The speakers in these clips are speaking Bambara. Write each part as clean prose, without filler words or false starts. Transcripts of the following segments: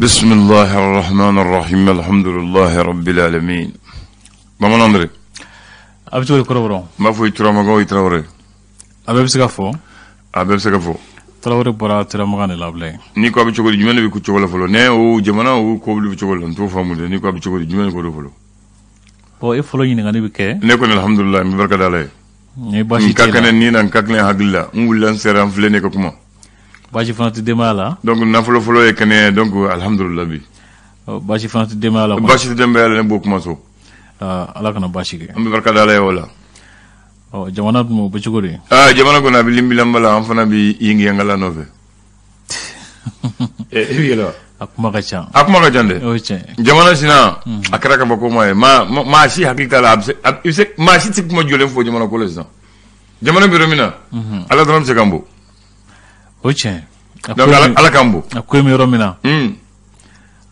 بسم الله الرحمن الرحيم الحمد لله رب العالمين. Bamanan Andre. A bɛ cogo di kɔrɔbɔrɔ? N b'a fɔ i Turamagan, i Tarawele. A bɛɛ bɛ se ka fɔ. A bɛɛ bɛ se ka fɔ. Tarawele bɔra Turamagan de la bilen. N'i ko a bɛ cogo di, jumɛn de bɛ ko cogo la fɔlɔ? Ne o jamana o ko bɛ cogo la, n t'o faamu dɛ. N'i ko a bɛ cogo di, jumɛn de ko don fɔlɔ? Bon, e fɔlɔ ɲininkali bɛ kɛ. Ne kɔni, alhamdulilayi, n bɛ barika da Ala ye. Ni baasi N ka t'i la. kɛnɛ ni na, n ka kɛnɛ hakili la, n wulila, n sera, n filɛ ne ka kuma. Baasi fana tɛ denbaya la. Donc nafolo fɔlɔ ye kɛnɛya ye, donc alhamdulilayi bi. Ɔ, baasi fana tɛ denbaya la kɔni. Baasi tɛ denbaya la, ne b'o kuma so. Aa, Ala kana baasi kɛ. An bɛ barika da Ala ye o la. Ɔ, jamana dun, o bɛ cogo di? Aa, jamana kɔni, a bɛ linbilanba la, an fana bɛ yingiyangala nɔfɛ. E bɛ yɛlɛ wa? A kuma ka ca. A kuma ka ca dɛ. O ye tiɲɛ. Jamana sina a kɛra kabako ma ye, maa si hakili t'a la, a bɛ se a i bɛ se, maa si tɛ kuma jɔlen fɔ jamana ko la sisan. Jamana bɛ yɔrɔ min na, Ala dɔrɔn bɛ se k'an bɔ. O ye tiɲɛ. A Donc ko Ala, Ala k'an bɔ. A ko bɛ yɔrɔ min na.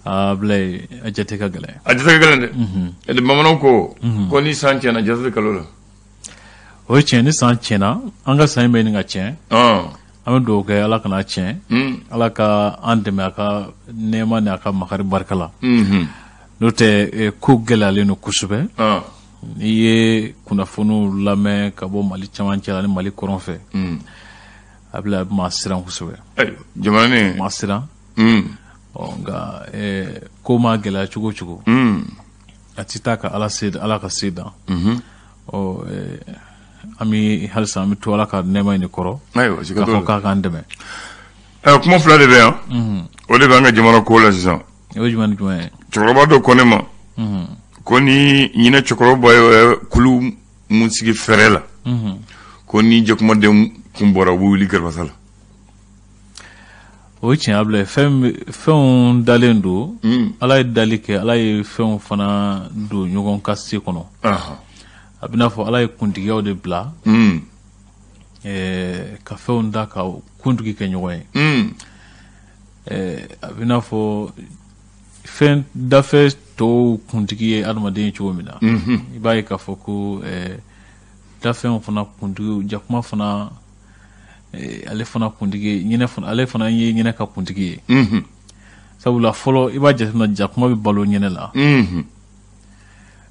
Aa Bilaye, a jate ka gɛlɛn. A jate ka gɛlɛn dɛ. E bamananw ko ni san tiɲɛna, jate tɛ kalo la. O ye tiɲɛ, ni san tiɲɛna, an ka san in bɛ ɲini ka tiɲɛ. An bɛ dugawu kɛ, Ala kana tiɲɛ. Ala ka an dɛmɛ a ka nɛɛma ni a ka makari barika la. N'o tɛ ko gɛlɛyalen don kosɛbɛ. N'i ye kunnafoniw lamɛn ka bɔ Mali camancɛ la ni Mali kɔrɔn fɛ, a bɛ a bɛ maa siran kosɛbɛ. Ayiwa, jamana nin. Maa siran. Ɔ, nka ko ma gɛlɛya cogo o cogo, a tɛ taa ka Ala se, Ala ka se dan. Ɔ, an bɛ halisa, an bɛ to Ala ka nɛɛma in de kɔrɔ. Ayiwa, siga k'a t'o fɔ la. k'a k'an dɛmɛ. Ayiwa, kuma fila de bɛ yan. O de bɛ an ka jamana ko la sisan. O ye jumɛn ni jumɛn ye? Cɛkɔrɔba dɔ ko ne ma ko ni ɲinɛ cɛkɔrɔba ye kulu mun sigi fɛrɛ la, ko ni jakumaden kun bɔra, u bɛ wuli garibasa la. O ye tiɲɛ Abulaye, fɛnw dalen don. Ala ye dali kɛ, Ala ye fɛnw fana don ɲɔgɔn ka se kɔnɔ. A bɛ n'a fɔ Ala ye kuntigiyaw de bila ka fɛnw da ka kuntigi kɛ ɲɔgɔn ye. A bɛ n'a fɔ fɛn dafɛ tɔw kuntigi ye adamaden ye cogo min na, i b'a ye k'a fɔ ko dafɛnw fana kuntigi, jakuma fana, ale fana kuntigi ye ɲinɛ fana, ale fana ye ɲinɛ ka kuntigi ye. Sabula fɔlɔ, i b'a jateminɛ, jakuma bɛ balo ɲinɛ la.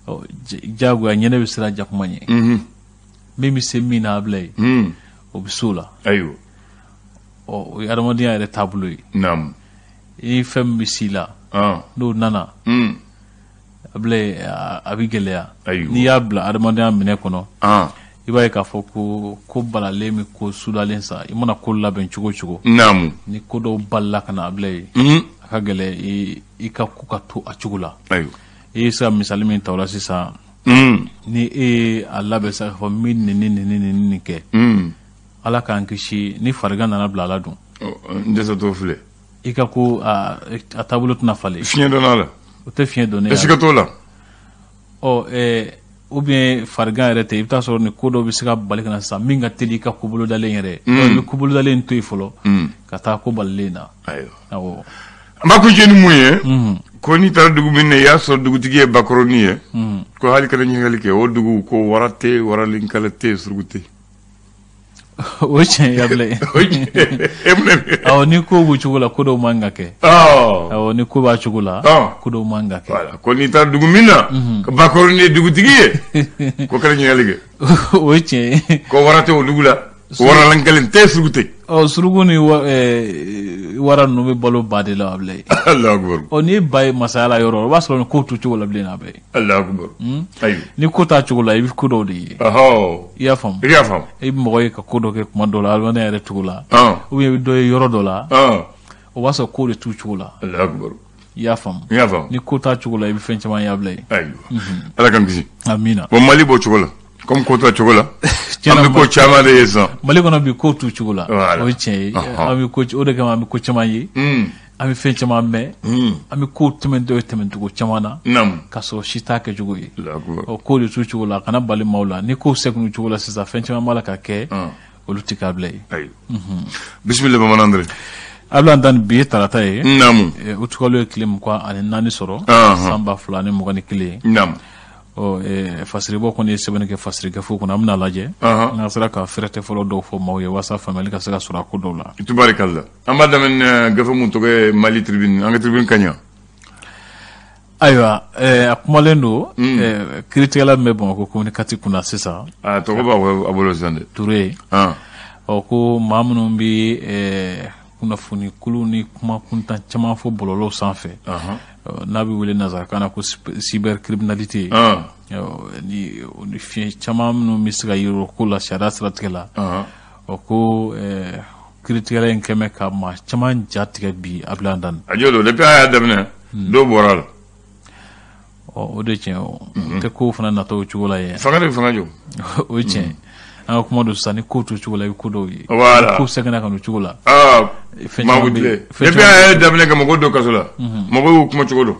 Ɔ, diyagoya ɲinɛ bɛ siran jakuma ɲɛ. Min bɛ se min na, a bila yen, o bɛ s'o la. Ɔ, o ye adamadenya yɛrɛ taabolo ye. I fɛn min bɛ s'i la, n'o nana, a bila yen, a bɛ gɛlɛya. N'i y'a bila adamadenya minɛ kɔnɔ, i b'a ye k'a fɔ ko balalen bɛ ko sudalen sa. I mana ko labɛn cogo o cogo, ni ko dɔw balila ka na, a bila yen, a ka gɛlɛn i ka ko ka to a cogo la. I ye se ka misali min ta o la sisan, ni e ye a labɛn sa k'a fɔ n bɛ nin ni nin ni nin nin kɛ, Ala k'an kisi, ni farigan nana bila a la dun? Ɔ, n dɛsɛ t'o filɛ. I ka ko a taabolo tɛna falen. Fiɲɛ donna a la. O tɛ fiɲɛ donnen ye. Siga t'o la. Ɔ, ou bien farigan yɛrɛ tɛ, i bɛ taa sɔrɔ ni ko dɔ bɛ se ka bali ka na sisan min ka teli i ka ko bolodalen yɛrɛ. I bɛ ko bolodalen to yen fɔlɔ ka taa ko balilen na. Awɔ. An b'a kuncɛ ni mun ye? Ko n'i taara dugu min na, i y'a sɔrɔ dugutigi ye bakɔrɔnin ye, ko hali kana ɲininkali kɛ, o dugu ko wara tɛ, waralenkala tɛ, suruku tɛ. O ye tiɲɛ ye Abulaye. E mun de? Awɔ, ni ko b'o cogo la, ko dɔw man ka kɛ. Awɔ, ni ko b'a cogo la, ko dɔw man ka kɛ. Voilà, ko n'i taara dugu min na, ko bakɔrɔnin ye dugutigi ye, ko kana ɲininkali kɛ. O ye tiɲɛ ye. Ko wara tɛ o dugu la, waralenkala tɛ, suruku tɛ. Ɔ, suruku ni wara ninnu bɛ balo ba de la, Abulaye. Alahu akibaru. Ɔ, n'i ye ba ye masaya la yɔrɔ, o b'a sɔrɔ ni ko t'o cogo la bilen, Abulaye. Alahu akibaru. Ayiwa. Ni ko t'a cogo la, i bɛ ko dɔw de ye. I y'a faamu? I y'a faamu. I bɛ mɔgɔ ye ka ko dɔ kɛ kuma dɔ la, adamadenya yɛrɛ cogo la. Ou bien i bɛ dɔ ye yɔrɔ dɔ la. O b'a sɔrɔ ko de t'u cogo la. Alahu akibaru. I y'a faamu? I y'a faamu. Ni ko t'a cogo la, i bɛ fɛn caman ye, Abulaye. Ayiwa. Ala k'an kisi. Amina. Bon, Mali b'o cogo la. Comme ko t'a cogo la, an bɛ ko caman de ye sisan. Mali kɔnɔ bi, ko t'u cogo la. O ye tiɲɛ ye. An bɛ ko, o de kama an bɛ ko caman ye. An bɛ fɛn caman mɛn. An bɛ ko tɛmɛntɔ ye tɛmɛcogo caman na. K'a sɔrɔ si t'a kɛcogo ye. Ɔ, ko de t'u cogo la, a kana bali maaw la. Ni ko seginna cogo la sisan, fɛn caman b'a la ka kɛ, olu tɛ k'a bila ye. Ayiwa. Bisimila Bamanan Andre. Abulaye Dan, bi ye tarata ye. Utukalo ye tile 24 sɔrɔ. San 2021. Ɔ fasiribɔ kɔni ye sɛbɛnni kɛ fasiri gafe kɔnɔ, an bɛna lajɛ n'an sera ka fɛrɛtɛ fɔlɔ dɔw fɔ maaw ye walasa faamuyali ka se ka sɔrɔ a ko dɔw la. Tubarikalla, an b'a daminɛ gafe mun tɔgɔ ye Mali Tribune, an ka Tribune ka ɲa. Ayiwa, a kumalen don kiiritigɛla min bɛ Bamakɔ commune 4 kunna sisan. A tɔgɔ b'a bolo sisan dɛ. Ture. Ɔ ko maa minnu bɛ kunnafoni kulu ni kuma kuntan caman fɔ bɔlɔlɔw sanfɛ, n'a bɛ wele nansarakan na ko cybercriminalité, ni fiɲɛ caman minnu bɛ se ka yiri o ko la sariya siratigɛ la. Ɔ ko kiiritigɛla in kɛmɛ ka maa caman ja tigɛ bi Abilaye Andani. A jɔ don, depuis a y'a daminɛ dɔw bɔra la. Ɔ o de tiɲɛ, o tɛ kow fana natɔ o cogo la yen. Fanga de bɛ fanga jɔ. O ye tiɲɛ. An ka kuma don sisan, ni ko t'o cogo la, i bɛ ko dɔw ye. Voilà. Ko sɛgɛnna ka n'o cogo la. Fɛn caman bɛ yen. Depuis a y'a daminɛ ka mɔgɔw don kaso la, mɔgɔw y'u kuma cogo dɔn.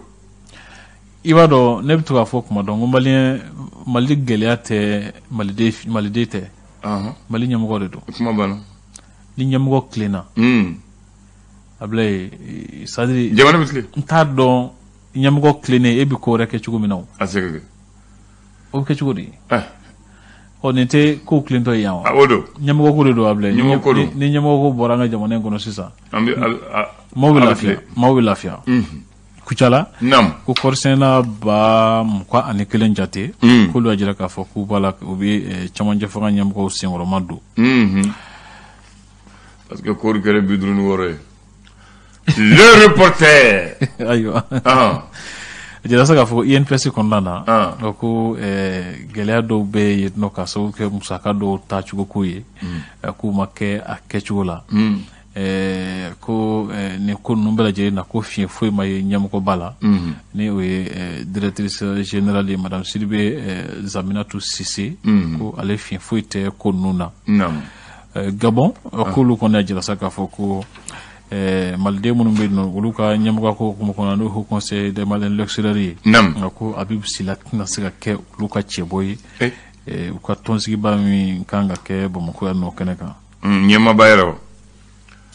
I b'a dɔn, ne bɛ to k'a fɔ kuma dɔn ko maliyɛn, Mali gɛlɛya tɛ maliden tɛ. Mali ɲɛmɔgɔ de don. Kuma banna. Ni ɲɛmɔgɔ tilenna. Abilaye, c'est à dire. Jamana bɛ tilen. N t'a dɔn ɲɛmɔgɔ tilennen e bɛ ko wɛrɛ kɛ cogo min na o. A tɛ se ka kɛ. O bɛ kɛ cogo di? Ɔ nin tɛ kow tilentɔ ye yan wa? O don. Ɲɛmɔgɔ ko de don Abilaye. Ɲɛmɔgɔ ko don. Ni ɲɛmɔgɔ ko bɔra an ka jamana in kɔnɔ sisan. An bɛ maaw bɛ lafiya. Maaw bɛ lafiya. Kucala. Naamu. Ko kɔrisɛnna 21,000 jate. K'olu y'a jira k'a fɔ k'u b'a la, u bɛ cɛmancɛ fanga ɲɛmɔgɔw senkɔrɔma don. Parce que kɔɔri kɛra 56 ye. Le reporter. Ayiwa. A jira sa k'a fɔ INPS kɔnɔna na, ko gɛlɛya dɔw bɛ yen nɔ k'a sababu kɛ musaka dɔw taacogo ko ye, k'u ma kɛ a kɛcogo la. Ko nin ko ninnu bɛɛ lajɛlen na, ko fiɲɛ foyi ma ye ɲɛmɔgɔba la, ni o ye directrice générale ye, madame Sidibe Zaminatu Sise, ko ale fiɲɛ foyi tɛ ko ninnu na. Gabon, k'olu kɔni y'a jira sa k'a fɔ ko maliden minnu bɛ yen nɔ, olu ka ɲɛmɔgɔ ko hukumu kɔnɔ, n'o Haut Conseil des Maliens de l'extérieur ye, nka ko Habib Sila tɛna se ka kɛ olu ka cɛbɔ ye u ka tɔnsigiba min kan ka kɛ Bamakɔ yan nɔ kɛnɛ kan. Ɲɛmaaba yɛrɛ wa?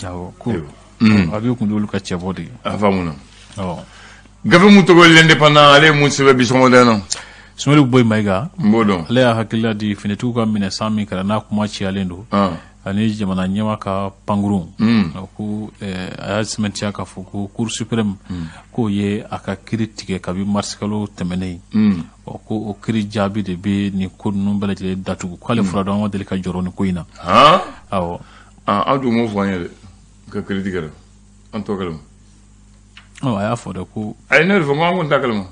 Awɔ, ko Habib tun t'olu ka cɛbɔ de ye. A faamuna. Awɔ. Gafe mun tɔgɔ l'Indépendant, ale ye mun sɛbɛn bi sɔgɔmada in na? Sumeli Boyi Mayiga. N b'o dɔn. Ale y'a hakilila di finitigiw ka minɛ san min kɛra n'a kuma cayalen don. Ani jamana ɲɛma ka pankurun, ko a y'a sɛmɛntiya k'a fɔ ko Cour suprême k'o ye a ka kiiri tigɛ kabi marisikalo tɛmɛnen. Ɔ ko o kiiri jaabi de bɛ nin ko ninnu bɛɛ lajɛlen datugu, k'ale fura dɔn an ma deli ka jɔrɔ nin ko in na. Awɔ. Aw dun m'o fɔ an ye dɛ, ka kiiri tigɛra an t'o kalama. Ɔ a y'a fɔ dɛ ko. Ayi, ne yɛrɛ fɔ n ko an kɔni t'a kalama.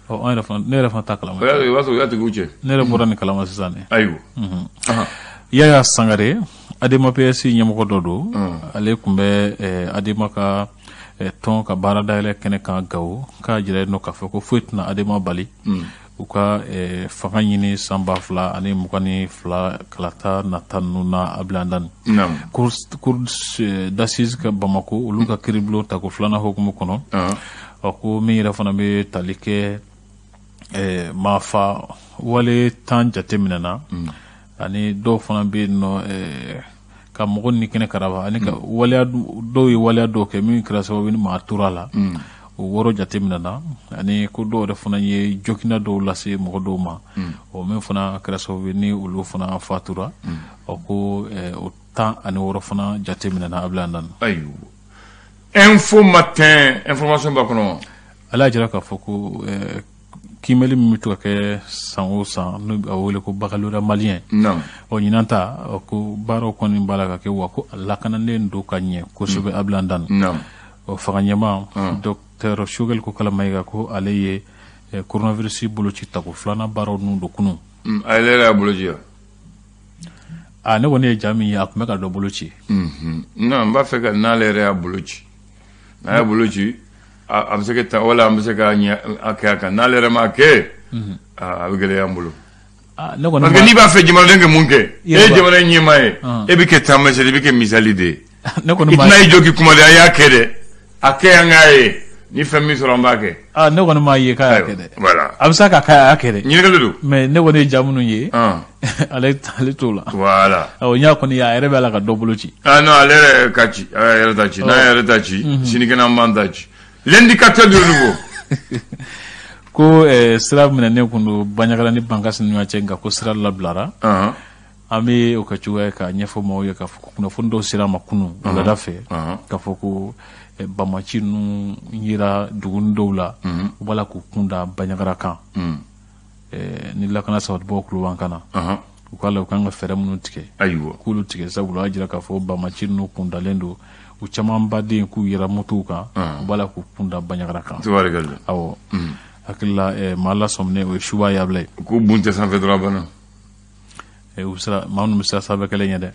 Ɔ an yɛrɛ fana, ne yɛrɛ fana t'a kalama. O y'a sɔrɔ u y'a tigiw cɛ. Ne yɛrɛ bɔra nin kalama sisan de. Ayiwa. Yaya Sangare, Adema PS ɲɛmɔgɔ dɔ don, ale tun bɛ Adema ka tɔn ka baara dayɛlɛ kɛnɛ kan Gawo, k'a jira yen nɔ k'a fɔ ko foyi tɛna Adema bali u ka fanga ɲini san 2022 kalata nata ninnu na Abilaye Andani. Cour d'assises ka Bamako, olu ka kiiribulon tako filanan hukumu kɔnɔ, ɔ ko min yɛrɛ fana bɛ tali kɛ maafa wale 10 jateminɛna, ani dɔw fana bɛ yen nɔ ka mɔgɔ ni kɛnɛ karaba, ani ka waleya dɔw ye waleya dɔw kɛ min kɛra sababu ni maa tora la, o 6 jateminɛna, ani ko dɔw yɛrɛ fana ye joginda dɔw lase mɔgɔ dɔw ma, o min fana kɛra sababu ni olu fana fatura, ɔ ko o 16 fana jateminɛna Abilaye Andani. Ayiwa. Info Matin, information b'a kɔnɔ. Ale y'a jira k'a fɔ ko kiimɛli min bɛ to ka kɛ san o san, n'o bɛ wele ko baccalauréat malien. Ɔ ɲinan ta, ko baaraw kɔni b'a la ka kɛ, wa ko a lakananen don ka ɲɛ kosɛbɛ Abilaye Andani. Ɔ fanga ɲɛmaa docteur Choguel Kokalla Maïga, ko ale ye coronavirus boloci tako filanan baaraw ninnu don kunun. Ale yɛrɛ y'a boloci wa? A ne kɔni ye ja min ye, a tun bɛ ka dɔ boloci. Non, n b'a fɛ ka n'ale yɛrɛ y'a boloci, n'a y'a boloci, a bɛ se ka ta wala an bɛ se ka ɲɛ a kɛ a kan, n'ale yɛrɛ m'a kɛ, a bɛ gɛlɛya an bolo. Ne kɔni. Parce que n'i b'a fɛ jamanaden ka mun kɛ, e ye jamana ɲɛmaa ye, e bɛ kɛ taamasiyɛn, i bɛ kɛ misali de ye. Ne kɔni i tɛna i jɔ k'i kuma dɛ, a y'a kɛ dɛ, a kɛ an k'a ye, ni fɛn min sɔrɔ an b'a kɛ. Ne kɔni m'a ye k'a y'a kɛ dɛ. Voilà. A bɛ se ka k'a y'a kɛ dɛ. Ɲininkali don. Mais ne kɔni ye ja minnu ye, ale t'o la. Voilà. Awɔ, n y'a kɔni ye, a yɛrɛ b'a la ka dɔ bolo ci. Non, ale yɛrɛ ka ci, a yɛrɛ ta ci, n'a yɛrɛ ta ci, sinikɛnɛ an b'an ta ci. L'indicateur du renouveau. Ko sira minɛnen kun don Bandiagara ni Bankasi ni ɲɔgɔn cɛ, nka ko sira labilara. An bɛ o kɛ cogoya ye k'a ɲɛfɔ maaw ye k'a fɔ ko kunnafoni dɔw sera a ma kunun wulada fɛ, k'a fɔ ko bamaci ninnu yera dugu dɔw la, u b'a la k'u kun da Bandiagara kan. Ni lakana sabatibagaw tulo b'an kan na, u k'a la u kan ka fɛɛrɛ minnu tigɛ, k'olu tigɛ, sabula a jira k'a fɔ bamaci ninnu kun dalen don u caman baden k'u yɛrɛ motow kan, u b'a la k'u kun da Bandiagara kan. Awɔ, hakili la maa lasɔminen o ye suba yabila ye. K'u bun tɛ sanfɛ dɔrɔn a banna. U bɛ sira maa minnu bɛ sira sanfɛ kɛlɛ ɲɛ dɛ.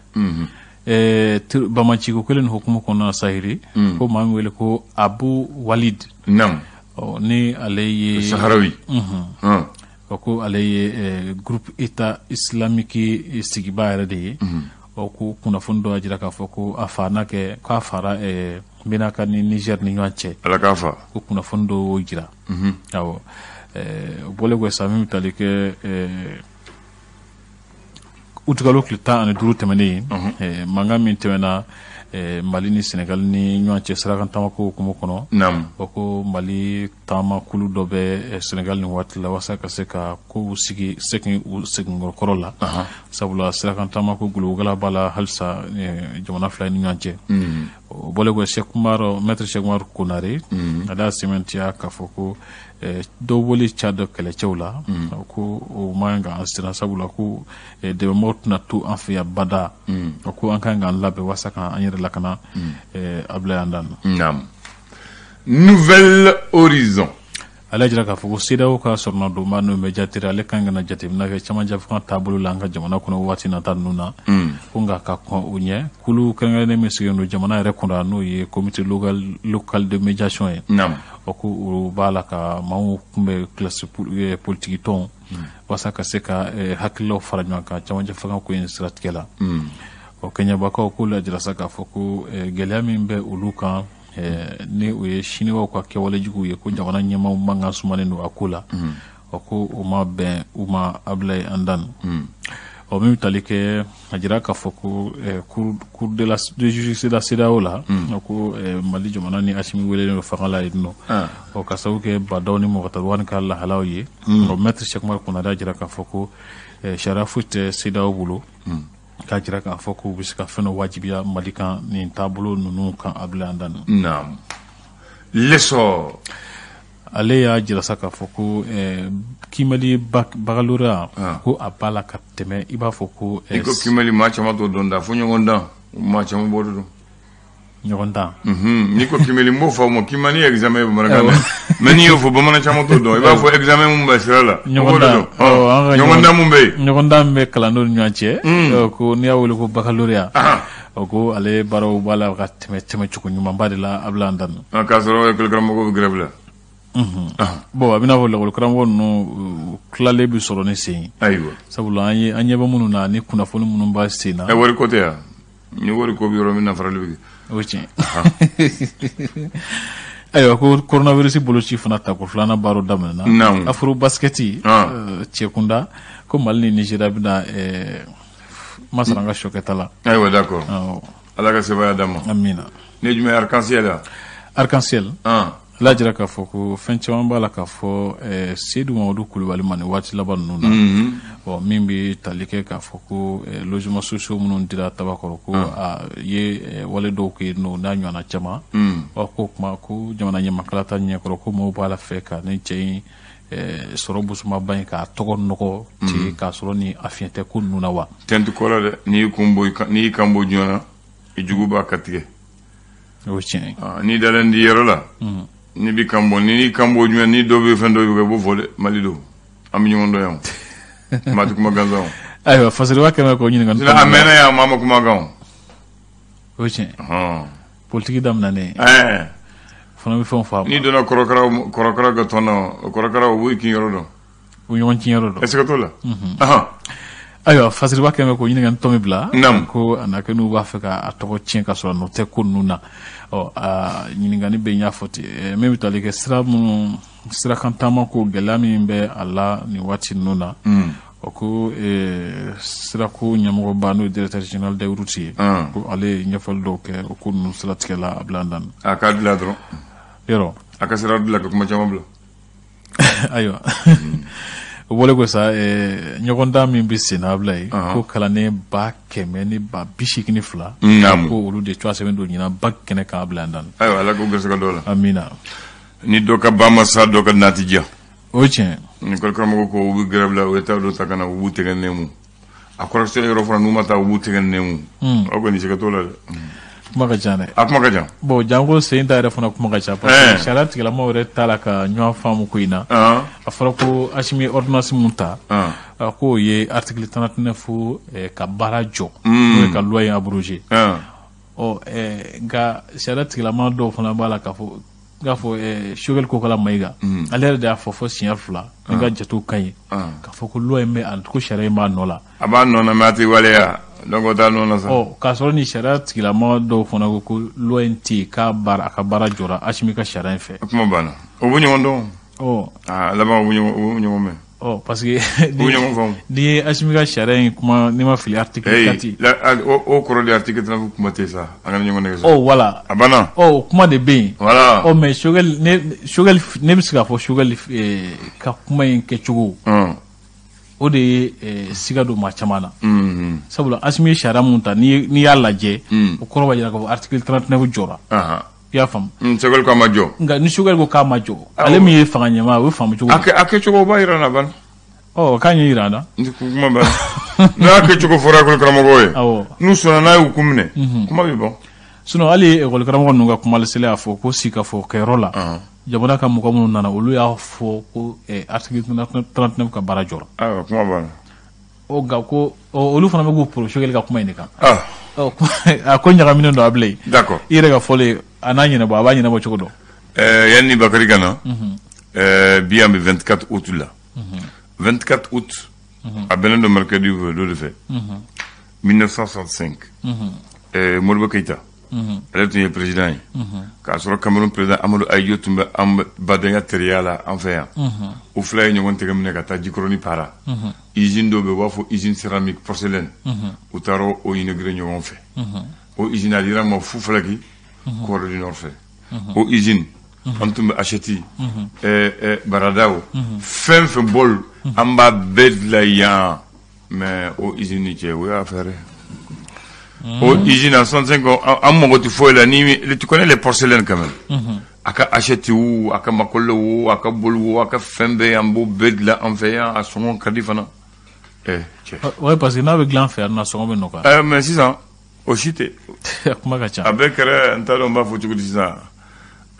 Bamaciko kelen nin hukumu kɔnɔna na, Sahiri, ko maa min wele ko Abu Walid. Ni ale ye Saharawi. Ko ale ye groupe État islamique sigibaa yɛrɛ de ye. Ko kunnafoni dɔ y'a jira k'a fɔ ko a fa n'a kɛ k'a fara Menaka ni Niger ni ɲɔgɔn cɛ. Ala k'a fa. Ko kunnafoni dɔw y'o jira. Awɔ, o bɔlen kɔfɛ sa, min bɛ tali kɛ utikalo tile 15 tɛmɛnen, mankan min tɛmɛna Mali ni Senegal ni ɲɔgɔn cɛ sirakan taamako hukumu kɔnɔ, o ko Mali taamakulu dɔ bɛ Senegal nin waati la walasa ka se ka kow sigi segin u seginkɔrɔ la, sabula sirakan taamako gologala b'a la halisa jamana fila ni ɲɔgɔn cɛ. O bɔlen kɔ, Cheikh Oumar, maître Cheikh Oumar Konare, ale y'a sɛmɛntiya k'a fɔ ko dɔw bɔli Tchad kɛlɛcɛw la, ko o man kan k'an siran, sabula ko dɛmɛbagaw tɛna to an fɛ yan bada, ko an kan k'an labɛn walasa k'an yɛrɛ lakana. Abdoulaye Andan. Naam. Nouvel Horizon. Ale jira k'a fɔ ko CEDEAO ka sɔrɔnadonba n'o médiateur, ale kan ka na jateminɛ kɛ camancɛ fanga taabolo la an ka jamana kɔnɔ waati nata ninnu na. Ko nka ka kɔn o ɲɛ, kulu kɛrɛnkɛrɛnnen min sigilen don jamana yɛrɛ kɔnɔ, n'o ye comité local de médiation ye, o ko o b'a la ka maaw kunbɛn, classe politique tɔnw, walasa ka se ka hakililaw fara ɲɔgɔn kan camancɛ fanga ko in siratigɛ la. O kɛɲɛbakaw k'olu y'a jira sa k'a fɔ ko gɛlɛya min bɛ olu kan, ni o ye siniwaw ka kɛwale juguw ye, ko jamana ɲɛmaaw mankan sumanen don a ko la, o ko o ma bɛn u ma. Abdoulaye Andan. Ɔ, min bɛ tali kɛ, a jira k'a fɔ ko cour de la de justice de la CEDEAO la, ko Mali jamana ni Assimi welelen don fanga la yen nɔ, ɔ, ka sababu kɛ Badaw ni Moctar Ouane ka lahalaw ye. Ɔ, maître Cheikh Oumar Konare y'a jira k'a fɔ ko sariya foyi tɛ CEDEAO bolo k'a jira k'a fɔ k'u bɛ se ka fɛn dɔ wajibiya Mali kan nin taabolo ninnu kan. Abdoulaye Andan. Naam. L'essor. Ale y'a jira sa k'a fɔ ko kiimɛli baccalauréat, ko a b'a la ka tɛmɛ i b'a fɔ ko I ko kiimɛli, maa caman t'o dɔn da fo ɲɔgɔn dan, maa caman b'o de dɔn. Ɲɔgɔn dan. N'i ko kiimɛli, n b'o fɔ o ma kiimɛli ye examen ye bamanankan na, mais n'i y'o fɔ, bamanan caman t'o dɔn. I b'a fɔ examen mun bɛ sira la. Ɲɔgɔn dan. Ɲɔgɔn dan mun bɛ yen. Ɲɔgɔn dan bɛ kalandenw ni ɲɔgɔn cɛ, ko n'i y'a wele ko baccalauréat, o ko ale baaraw b'a la ka tɛmɛ tɛmɛcogo ɲumanba de la. Abdoulaye Andan. K'a sɔrɔ école karamɔgɔw bɛ grève la. Bon, a bɛna fɔ lakɔli karamɔgɔ ninnu tilalen bɛ sɔrɔ ni sen ye. Sabula an ye an ɲɛ bɛ minnu na ni kunnafoni minnu b'a sen na. Ɛ, wari ko tɛ yan, ni wari ko bɛ yɔrɔ min na, farali bɛ kɛ. O tiɲɛ. Ayiwa, ko coronavirus boloci fana tako filanan baaraw daminɛna. Afro basket cɛkunda, ko Mali ni Nigéria bɛna masara an ka sɔkɛta la. Ayiwa, d'accord, Ala ka sebaaya d'an ma. Amina. Ne jumɛn ye arc-en-ciel la? Arc-en-ciel ala jira k'a fɔ ko fɛn caman b'a la k'a fɔ Seydou Mamadou Kulubali ma nin waati laban ninnu na. Bon, min bɛ tali kɛ k'a fɔ ko logement sociaux minnu dira Tabakɔrɔ, ko a ye wale dɔw kɛ yen nɔ n'a ɲɔgɔnna caman. Ɔ, ko kuma ko jamana ɲɛmakalata ta ɲɛkɔrɔ, ko maaw b'a la fɛ ka ni cɛ in sɔrɔ busumaba in k'a tɔgɔ nɔgɔ ten, k'a sɔrɔ ni a fiɲɛ tɛ ko ninnu na wa. Tɛnti kɔrɔ dɛ, n'i kun bɔ, n'i kan bɔ joona, i jugu b'a ka tigɛ. O ye tiɲɛ ye. N'i dalen di yɔrɔ la, n'i b'i kan bɔ, n'i kan bɔ jumɛn, ni dɔ bɛ fɛn dɔ bɛ kɛ, i b'o fɔ dɛ. Mali don, an bɛ ɲɔgɔn dɔn yan, maa tɛ kuma gansan o. Ayiwa, Fasiriba kɛmɛ k'o ɲininka. A mɛnna yan, maa ma kuma kan. O ye tiɲɛ. Politiki daminɛnen. Fana bɛ fɛnw fɔ a ma. N'i donna kɔrɔkaraw ka tɔn na, kɔrɔkaraw u b'u kin yɔrɔ dɔn. U ɲɔgɔn kin yɔrɔ dɔn. Est-ce que t'o la? Ayiwa, Fasiriba kɛmɛ k'o ɲininka tɔn min bila. Ko a na kɛ n'u b'a fɛ k'a tɔgɔ tiɲɛ ka sɔrɔ a nɔ tɛ ko ninnu na. Ɔ, a ɲininkali bɛ n y'a fɔ ten, min bɛ tali kɛ sira minnu sirakan taama ko gɛlɛya min bɛ a la nin waati ninnu na. O ko sirako ɲɛmɔgɔba, n'o ye directeur général des routes ye, ko ale ye ɲɛfɔli dɔw kɛ o ko ninnu siratigɛ la. A bila an dan. A k'a dilan dɔrɔn. Yɔrɔ. A ka sira dilan ka kuma caman bila. Ayiwa, o bɔlen ko sa, ɲɔgɔndan min bɛ sen na, Abulayi, ko kalanden 182,000, ko olu de tɔgɔ sɛbɛn don ɲinan bac kɛnɛ kan, Abulayi Dan. Ayiwa, Ala k'o garisɛgɛ dɔw la. Amina. Ni dɔ ka ba ma sa, dɔ ka nati diya. O ye tiɲɛ. Ni karamɔgɔ ko u bɛ grève la, u ye taa dɔ ta ka na, u b'u tɛgɛ nɛmu. A kɔrɔkɛ yɔrɔ fana, n'u ma taa, u b'u tɛgɛ nɛmu. Aw kɔni sɛgɛ t'o la dɛ. Kuma ka ca dɛ. A kuma ka ca. Bon, janko sen ta yɛrɛ fana kuma ka ca, parce que sariya tigilamaw yɛrɛ t'a la ka ɲɔgɔn faamu ko in na. A fɔra ko Asimi ye ordonnance mun ta, k'o ye article 39 ka baara jɔ, n'o ye ka loi in abrogé. Ɔ nka sariya tigilama dɔw fana b'a la k'a fɔ n k'a fɔ Choguel Kokala Mayiga, ale yɛrɛ de y'a fɔ siɲɛ 2, ni ka jatew ka ɲi, k'a fɔ ko loi in bɛ a ko sariya in b'a nɔ la. A b'a nɔ na, mais a tɛ waleya, donc o t'a nɔ na sa. Ɔ k'a sɔrɔ ni sariya tigilama dɔw fana ko ko loi in tɛ yen, k'a baara, a ka baara jɔra Asimi ka sariya in fɛ. Kuma banna, o bɛ ɲɔgɔn dɔn. Ɔ aa, laban u bɛ ɲɔgɔn mɛn. Ɔ parce que U bɛ ɲɔgɔn faamu. n'i ye Asimi ka sariya in kuma, n'i ma fili, article 4. O kɔrɔ de, article 39 kuma tɛ sa, an kana ɲɔgɔn nɛgɛ sa. Ɔ voilà. A banna. Ɔ o kuma de bɛ yen. Voilà. Ɔ mais Choguel, ne Choguel, ne bɛ se k'a fɔ Choguel ka kuma in kɛcogo, o de ye siga don maa caman na. Sabula Asimi ye sariya mun ta, n'i y'a lajɛ, o kɔrɔ b'a jira k'a fɔ article 39 jɔra. I y'a faamu? Choguel ko a ma jɔ. Nka ni Choguel ko k'a ma jɔ, ale min ye fanga ɲɛmaa ye, o bɛ faamu cogo di? A kɛcogo b'a jira n na bani. Ɔ k'a ɲɛ jira an na. Kuma banna. N'a kɛcogo fɔra école karamɔgɔw ye, awɔ, n'u sɔnna, n'a y'u kun minɛ, kuma bɛ ban. Sinon hali école karamɔgɔ ninnu ka kumalasela y'a fɔ ko sigikafɔ kɛyɔrɔ la, jamana ka mɔgɔ minnu nana, olu y'a fɔ ko article 39 ka baara jɔra. Ayiwa, kuma banna. Ɔ nka ko olu fana bɛ k'u poro Choguel ka kuma in de kan. Ɔ a ko ɲagaminen don, Abulayi. D'accord. I yɛrɛ ka fɔlen, a n'a ɲɛnabɔ, a b'a ɲɛnabɔ cogo dɔn. Yanni Bakari ka na, bi an bɛ 24 août la. 24 août, a bɛnnen don mercredi dɔ de fɛ. 1965. Modibo Keïta, ale tun ye président ye. K'a sɔrɔ Cameroun président Amadou Ahidjo tun bɛ an badenya teriya la an fɛ yan. U fila ye ɲɔgɔn tɛgɛ minɛ ka taa Jikɔrɔni Para. Usine dɔ bɛ yen, u b'a fɔ usine céramique porcelaine. U taara o inauguré ɲɔgɔn fɛ. O usine a dira ma Fufalaki, Corée du Nord fɛ. O usine, an tun bɛ assiette, baradaw, fɛn fɛn bol, an b'a bɛɛ dilan yan. Mais o usine ni cɛ, o y'a fɛɛrɛ. O usine en 65, an mago tɛ foyi la ni tu connais les porcelaines quand même. A ka assiette wo, a ka makɔlɔ wo, a ka bol wo, a ka fɛn bɛɛ, an b'o bɛɛ dilan an fɛ yan, a sɔngɔ ka di fana. Cɛ. Oui, parce que n'a bɛ dilan fɛ yan nɔ, sɔngɔ bɛ nɔgɔya. Mais sisan o si tɛ. A kuma ka ca. A bɛɛ kɛra, n t'a dɔn n b'a fɔ cogo di sisan,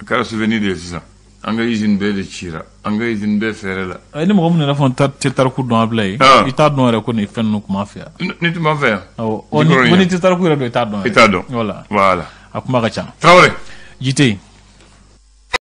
a kɛra souvenir de ye sisan. An ka usine bɛɛ de cira, an ka usine bɛɛ fɛɛrɛ la. Ni mɔgɔ min yɛrɛ fana tɛ tariku dɔn, Abulayi, i t'a dɔn yɛrɛ ko nin fɛn ninnu tun b'an fɛ yan. Ni tun b'an fɛ yan. Awɔ, ni tɛ tariku yɛrɛ dɔn, i t'a dɔn. I t'a dɔn. Voilà. Voilà. A kuma ka ca. Tarawele. Jite.